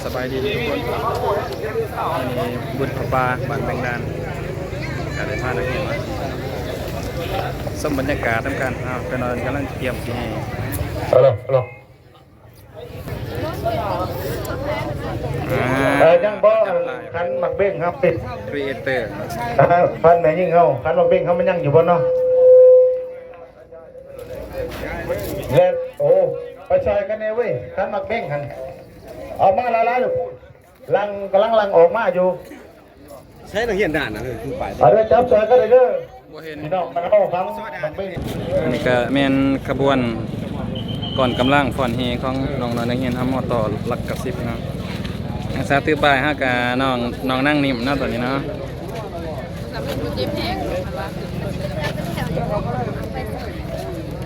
ສະບາຍດີທຸກຄົນ ມື້ນີ້ບຸນຜ້າປ່າບ້ານແບງດານ ກະໄດ້ພານັກຮຽນມາຊົມບັນຍາກາດນຳກັນ. ອ້າວ ໄປນອນກຳລັງກຽມຊິໃຫ້ ເອີ ເອີ ຍັງບໍ່ ຄັນໝາກເບັ້ງເຮົາປິດ ຄຣີເອເຕີ ເອີ ພັນແມ່ຍິງເຮົາ ຄັນໝາກເບັ້ງເຮົາມັນຍັງຢູ່ບໍ່ເນາະ? ແລະ ໂອ້ ໄປຊ່ອຍກັນແດ່ເວີຍ ຄັນໝາກເບັ້ງຫັ້ນ ເອົາມາຫຼາຍໆ ລູກ ຫຼັ່ງ ກຳລັງຫຼັ່ງອອກມາຢູ່. ໃຊ້ນັກຮຽນດ່ານນະ ເອີ ຄືໄປ ເອົາເດີ ຈັບຊ່ອຍກັນເດີ ບໍ່ເຫັນ ພີ່ນ້ອງມັນເອົາຟັງໝາກເບັ້ງ. ອັນນີ້ກະແມ່ນຂະບວນກ່ອນກຳລັງຟ້ອນແຫ່ຂອງນ້ອງໆ ນັກຮຽນເຮົາ ມ.ຕ ຫຼັກເກົ້າສິບເນາະ. ທາງສາວຖືປ້າຍເຮົາກະນ້ອງ ນ້ອງນາງນິ້ມເນາະ ຕອນນີ້ເນາະ.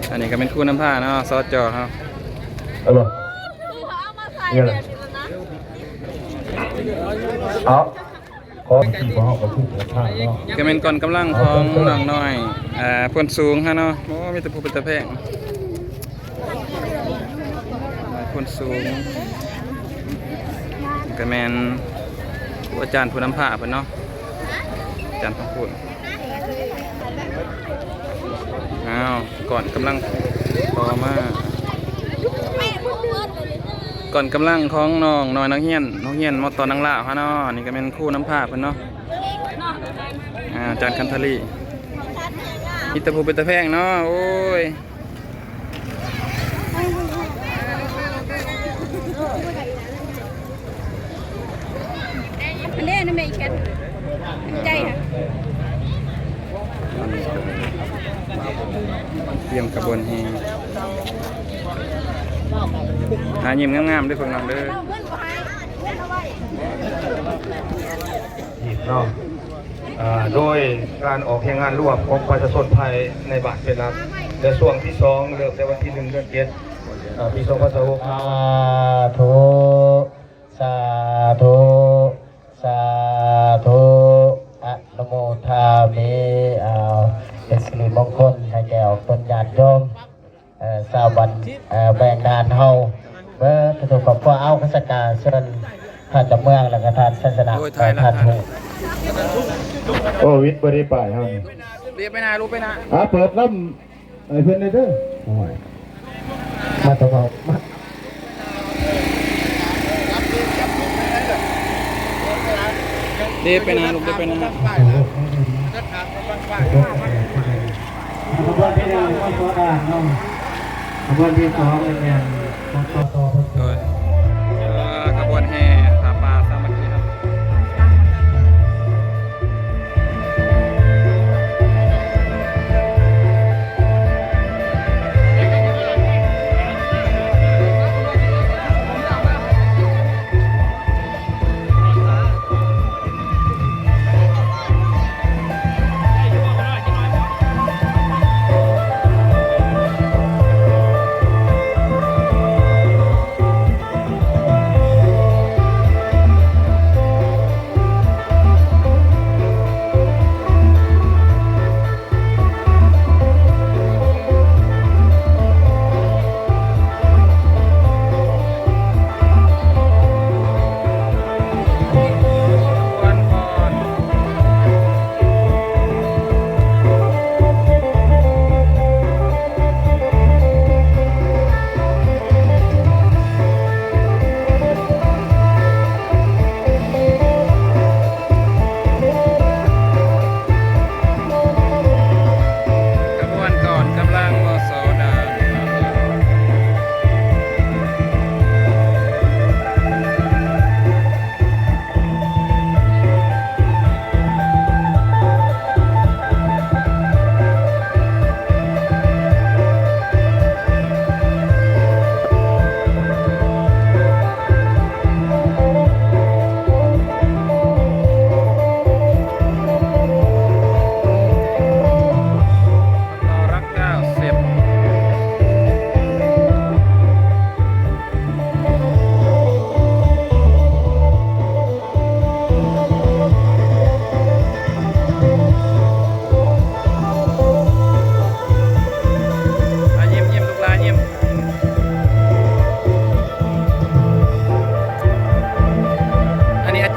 ອັນນີ້ກະແມ່ນຄູນຳພາເນາະ ສ.ຈ ເຮົາ. ເອົາ ຂໍທີ່ພວກເຮົາກໍຄືເປີດທາງເນາະ ກະແມ່ນກ່ອນກຳລັງຂອງນ້ອງນ້ອຍ ເອີ ໂພນສູງຫັ້ນເນາະ. ໂອ້ ມີແຕ່ຜູ້ເປັນຕາແພງ ໂພນສູງ ກະແມ່ນອາຈານຜູ້ນຳພາເພິ່ນເນາະ ອາຈານທອງພູນ. ອ້າວ ກ່ອນກຳລັງຕໍ່ມາ ກ່ອນກຳລັງຂອງນ້ອງນ້ອຍນັກຮຽນ ໂຮງຮຽນ ມ.ຕ ນາງລາວເຮົາເນາະ. ນີ້ກະແມ່ນຄູນຳພາເພິ່ນເນາະ ອາຈານຄັນທະລີ. ມີແຕ່ຜູ້ເປັນຕາແພງເນາະ ໂອ້ຍ. ອັນນີ້ນະແມ່ອີແຄນ ໃຈຫັ້ນ ຕຽມຂະບວນແຫ່ ອາ ຍິ້ມງາມໆ ເດີພວກນ້ອງເດີ. ເນາະ ອາ ໂດຍການອອກແຮງງານລວມຂອງປະຊາຊົນພາຍໃນບ້ານເປັນຫຼັກ ແລະ ຊ່ວງທີສອງ ເລີ່ມແຕ່ວັນທີໜຶ່ງ ເດືອນເຈັດ ອາ ປີສອງພັນຊາວຫົກ. ສາທຸ ສາທຸ ສາທຸ ອະນຸໂມທາມິ. ເອົາ ເປັນສິລິມົງຄົນໃຫ້ແກ່ອອກຕົນຍາດໂຍມ ເອີ ຊາວບ້ານ ເອີ ແບງດານເຮົາເບິດທຸກໆຄອບຄົວ. ເອົາ ຂ້າສະກາເຊີນທ່ານເຈົ້າເມືອງ ແລະກະທ່ານໄຊຊະນະ ໂອ້ຍ ເອີ ທ່ານ ທ່ານ ໂອ້ ວິດບໍ່ໄດ້ໄປເຮົານີ້ ເດໄປໜ້າ ລູກໄປໜ້າ ອາ ເປີດລຳໃຫ້ເພິ່ນແດ່ເດີ. ໂອ້ຍ ມາແຕ່ເວົ້າ ມາ ເດໄປໜ້າ ລູກ ເດໄປໜ້າ. ຂະບວນທີໜຶ່ງ ມາໂຊດາເນາະ ຂະບວນທີສອງ ແມ່ນ ມາຕໍ່ຕໍ່ ໂດຍ ຂະບວນແຫ່ຜ້າປ່າສາມັກຄີເນາະ.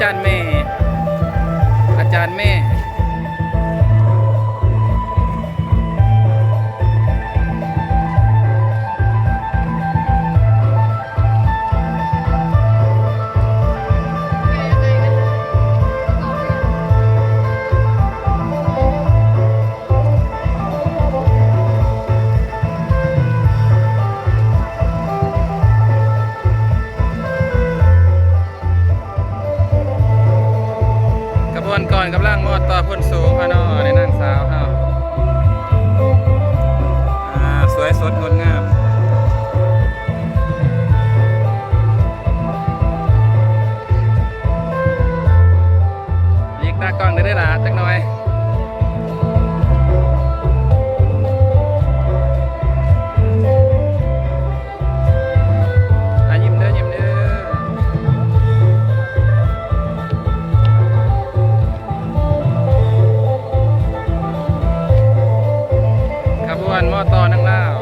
ຈານແມ່ ອາຈານແມ່. ຂະບວນກ່ອນກຳລັງມອດຕໍ່ໂພນສູງເຮົາເນາະ ໃນນາງສາວເຮົາ ອາ ສວຍສົດງົດງາມ. ຫຼີກຕາກ້ອງໄດ້ເດີ້ຫຼ້າ ຈັກໜ່ອຍ. ອາ ຍິ້ມເດີ້ ຍິ້ມເດີ້. ຂະບວນມໍ່ຕໍ່ນາງລາວ.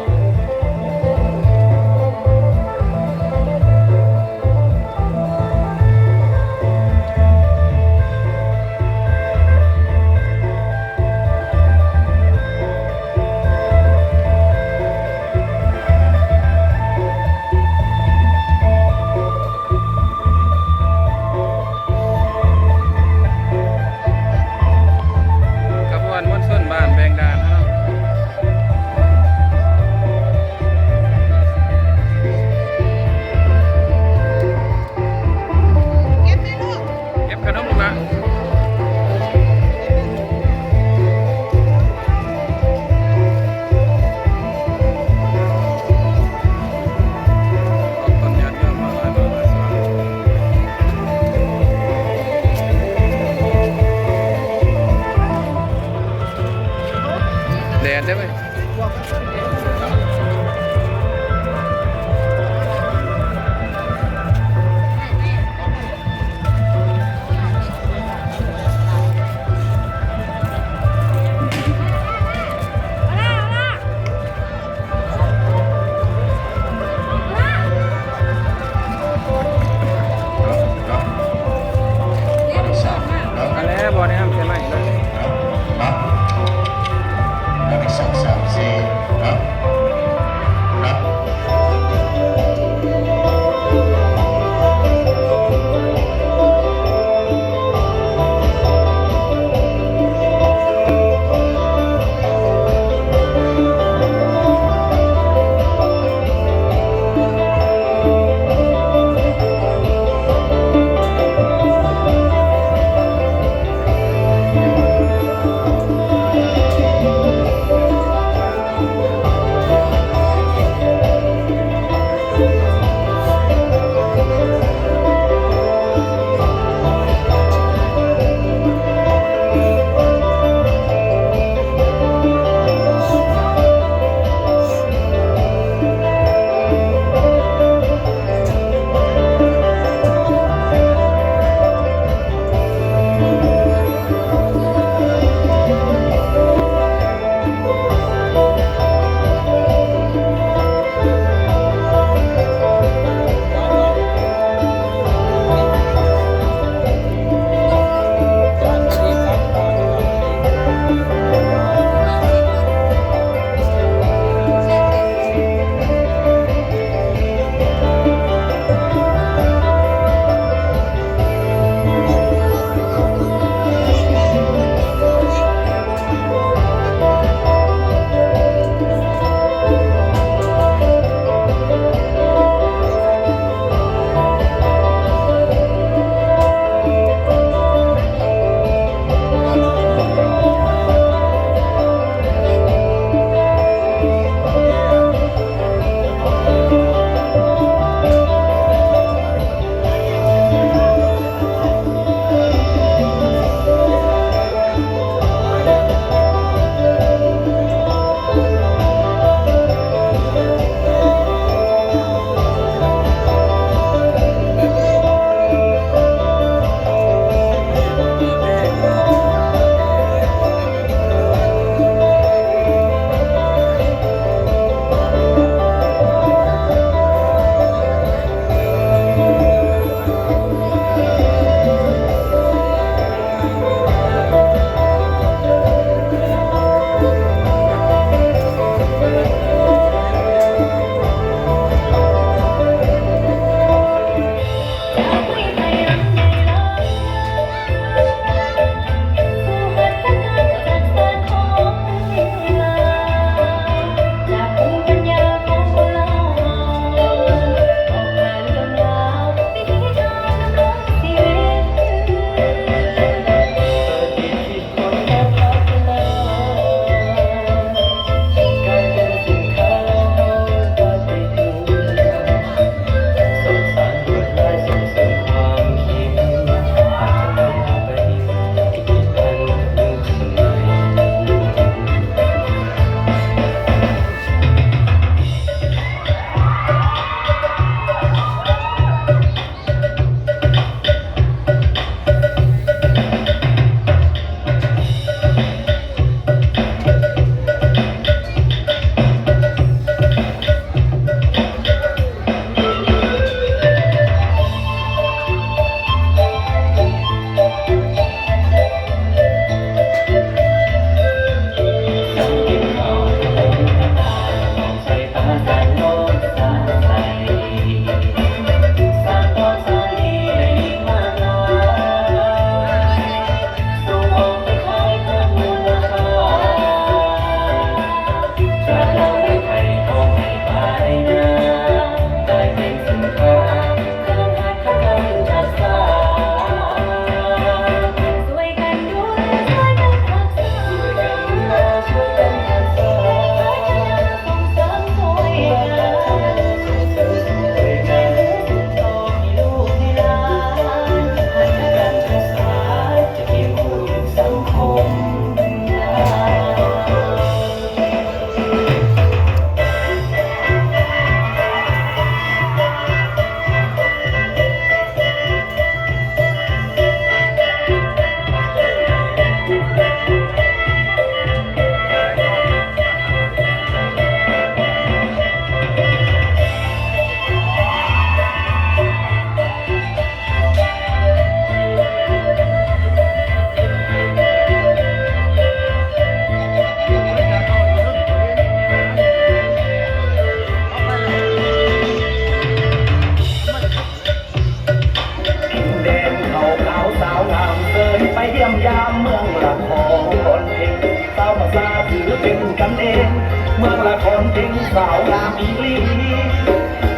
ສາວງາມອີ່ຫຼີ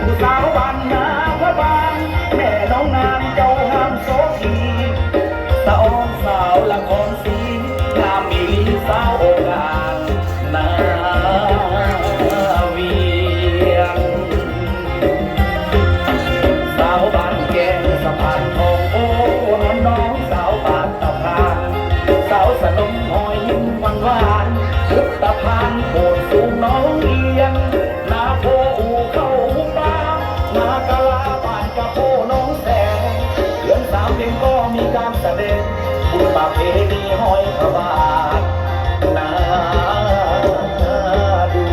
ຜູ້ສາວບ້ານນາພະບາງ ແມ່ນ້ອງນາງເຈົ້າງາມໂສພີ ສະອອນສາວລະຄອນສີ ງາມອີ່ຫຼີສາວໂອການນາວຽງ ສາວບ້ານແກ້ງສະພານທອງ ໂອ້ ນວນນ້ອງສາວບາດຕະພານ ສາວສະໜົມຮອຍຍິ້ມຫວານໆ ບຸດຕະພານໂພນສູງໜອງອຽງ ນາໂພອູ່ເຂົ້າຫູປາ ນາກະລາບ້ານກະໂພໜອງແສງ ເດືອນສາມເພັງກໍມີການສະແດງ ບຸນປະເພນີຫ້ອຍພະບາດນາດູ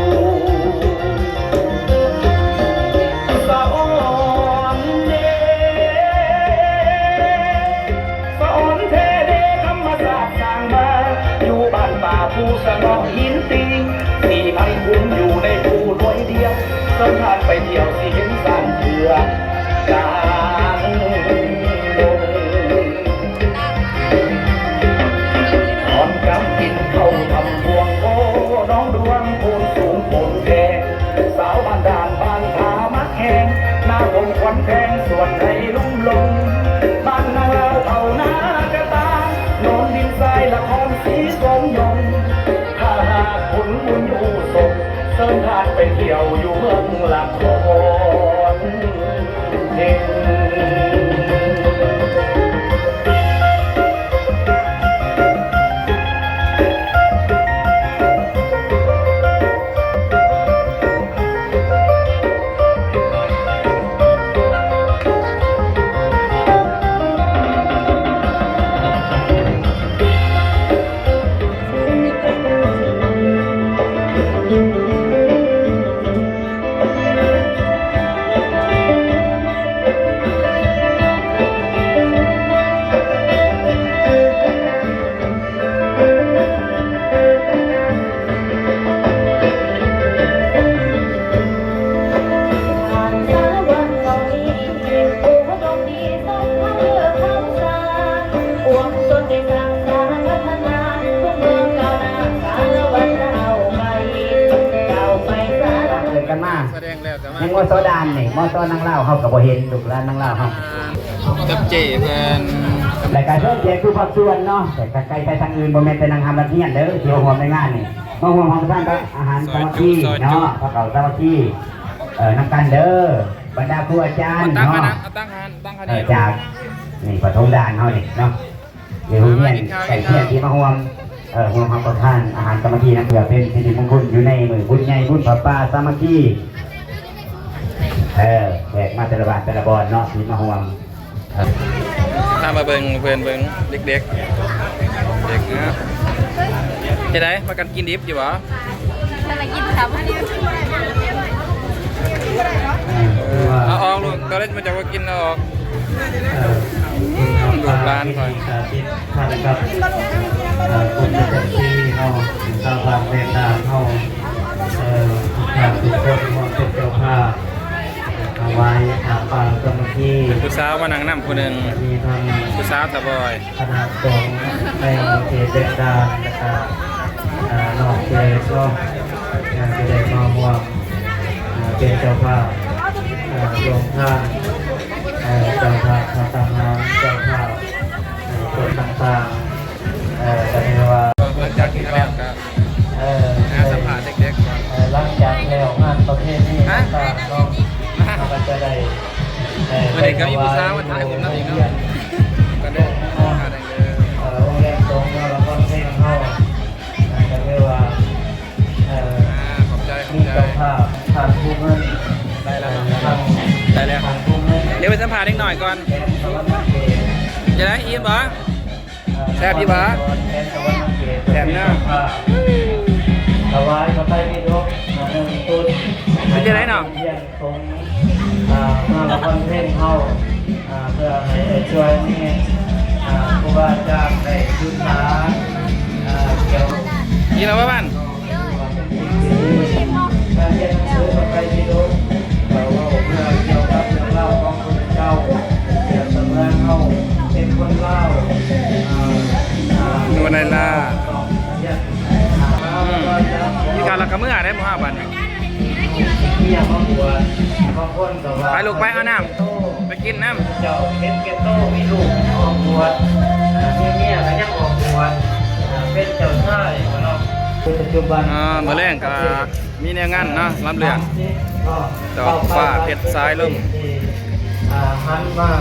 ສະອອນເດ ສະອອນແທ້ເດ ທຳມະຊາດສ້າງມາ ຢູ່ບ້ານປ່າພູສະເນາະຫີນຕີງ ສີພັນຄຸມຢູ່ໃນພູໜ່ວຍດຽວ ເຊີນທ່ານໄປທ່ຽວຊິເຫັນຊ້າງເຜືອກກາງດົງ ອອນກຳກິນເຂົ້າທຳພວງ ໂອ້ ນ້ອງດວງໂພນສູງໂພນແພງ ສາວບ້ານດ່ານບ້ານທ່າມັກແຮງ ນາກົງຂວັນແພງສວນໄຮ່ລຸ່ມລົງ ບ້ານນາງລາວເຜົ່ານາກະຕາ ໂນນດິນຊາຍນະຄອນສີສົມຍົງ ຖ້າຫາກຜົນບຸນອຸສົມ ເຊີນທ່ານໄປທ່ຽວຢູ່ເມືອງລະຄອນເພັງ. ເດີນກັນມາ ສະແດງແລ້ວກໍມາ ຍັງ ມສ ດ່ານນີ້ ມສ ນາງລາວເຮົາກໍບໍ່ເຫັນ ລູກຫຼານນາງລາວເຮົາ ອ່າ ກັບເຈ້ເພິ່ນ ແລ້ວກໍເຊີນແຂກທຸກພາກສ່ວນເນາະ ແຕ່ກໍໄກໄປທາງອື່ນ ບໍ່ແມ່ນແຕ່ນາງຮຳນັກຮຽນເດີ ທີ່ມາຮ່ວມໃນງານນີ້ ມາຮ່ວມຮັບປະທານອາຫານສາມັກຄີເນາະ ພາເຂົ້າສາມັກຄີ ເອີ ນຳກັນເດີ ບັນດາຄູອາຈານເນາະ ເອົາຕັ້ງຫັ້ນ ເອົາຕັ້ງຫັ້ນ ຕັ້ງຫັ້ນ ເອີ ຈາກ ນີ້ປະຖົມດ່ານເຮົານີ້ເນາະ ໃນໂຮງຮຽນໃກ້ຄຽງທີ່ມາຮ່ວມ ເອີ ຮ່ວມຮັບປະທານອາຫານສາມັກຄີນຳ ເພື່ອເປັນສິລິມຸງຄຸນຢູ່ໃນມື້ບຸນໃຫຍ່ບຸນຜ້າປ່າສາມັກຄີ ເອີ ແຂກມາແຕ່ລະບ້ານແຕ່ລະບ່ອນເນາະ ທີ່ມາຮ່ວມ ເອີ ພາມາເບິ່ງເພື່ອນເບິ່ງເດັກໆ ເດັກນະ ເຮັດໃດ ພາກັນກິນດິບຢູ່ບໍ່? ພາກັນກິນເຂົ້າ ເອົາອອກລູກ ຕອນແລກມັນຈະບໍ່ກິນ ເອົາອອກ. ເອີ ລູກຫຼານຂ້ອຍ ສາທິດພັນກັບ ເອີ ຄົນປະຈຳທີ່ເຮົາ ຊາວບ້ານແດນດ່ານເຮົາ ເອີ ທຸກທ່ານທຸກຄົນຮ່ວມເປັນເຈົ້າພາບ ຖວາຍຜ້າປ່າສາມັກຄີ ຜູ້ສາວມານັ່ງນຳຜູ້ໜຶ່ງ ມີທັງ ຜູ້ສາວຕາບອຍ ຄະນະສົງໃນເຂດແດນດ່ານ ແລະກະ ເອີ ນອກເຂດເນາະ ທີ່ໄດ້ມາຮ່ວມ ເປັນເຈົ້າພາບ ເອີ ໂຮງທານ ເອີ ເຈົ້າພາບພັດຕາຫານ ເຈົ້າພາບ ເອີ ຄົນຕ່າງໆ ເອີ ກໍຖືວ່າ ຫຼັງຈາກກິນແລ້ວກໍ ເອີ ຫາສຳພາດເດັກໆກ່ອນ ເອີ ຫຼັງຈາກແລ້ວງານປະເພນີຕ່າງໆເນາະ ເຮົາກໍຈະໄດ້ ເອີ ມື້ນີ້ກໍມີຜູ້ສາວມາຖ່າຍຮູບນຳອີກເນາະ ກໍເດີນທາງເດີ ເອີ ໂຮງຮຽນສົງເນາະ ລະຄອນເພັງເຮົາ ກໍຖືວ່າ ເອີ ອ່າ ຂອບໃຈ ຂອບໃຈ ມີເຈົ້າພາບທ່ານຜູ້ເງິນ ໄດ້ແລ້ວເນາະ ທ່ານ ໄດ້ແລ້ວ ທ່ານຜູ້ເງິນ ດຽວໄປສຳພາດເດັກນ້ອຍກ່ອນ ແຂວງສະຫວັນນະເຂດ ຈັ່ງໃດ ອີ່ມບໍ່? ເອີ ແຊບຢູ່ບໍ່? ແຂວງສະຫວັນນະເຂດ ແຊບເນາະ ເປັນເຈົ້າພາບ ຖວາຍພະໄຕປິດົກ ໜຶ່ງຊຸດ ເປັນຈັ່ງໃດເນາະ? ໂຮງຮຽນ ຂອງ ອ່າ ເມືອງລະຄອນເພັງເຮົາ ອ່າ ເພື່ອໃຫ້ໄດ້ຊ່ວຍແມ່ ອ່າ ຄູບາອາຈານໄດ້ສຶກສາ ອ່າ ກ່ຽວ ກິນແລ້ວບໍ່ບ້ານ? ການຮຽນໜັງສືພະໄຕປິດົກ ກໍເວົ້າເລື່ອງກ່ຽວກັບເລື່ອງລາວຂອງພະພຸດທະເຈົ້າ ປຽບສະເໝືອນເຮົາເປັນຄົນລາວ ອ່າ ຢູ່ໃນລາວ ຕ້ອງຮຽນ ອືມ ມີການລັກກະເມືອໄດ້ໝູ່ເຮົາບັດນີ້. ເມຍມາບວດ ບາງຄົນກໍວ່າ ໄປລູກໄປ ເອົານ້ຳໄປກິນນ້ຳ ເຈົ້າເຫັນແກ່ໂຕ ມີລູກອອກບວດ ອ່າ ມີເມຍກໍຍັງອອກບວດ ອ່າ ເປັນເຈົ້າຊາຍເນາະ ປັດຈຸບັນ ອ່າ ມື້ແລງກໍມີແນວງານເນາະ ລຳເລື່ອງ ດອກຟ້າເພັດສາຍລົມ ອ່າ ຫັນມາ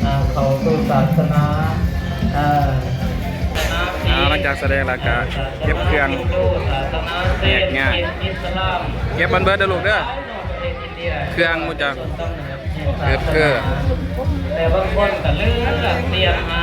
ອ່າ ເຂົ້າສູ່ສາສະໜາ ອ່າ ອ່າ ຫຼັງຈາກສະແດງແລ້ວກໍເກັບເຄື່ອງ ແຍກຍ້າຍ ເກັບມັນເບິດເດີລູກເດີ ເຄື່ອງໝູ່ເຈົ້າ ເກີດເກີດ ແຕ່ບາງຄົນກໍເລືອກຕຽມມາ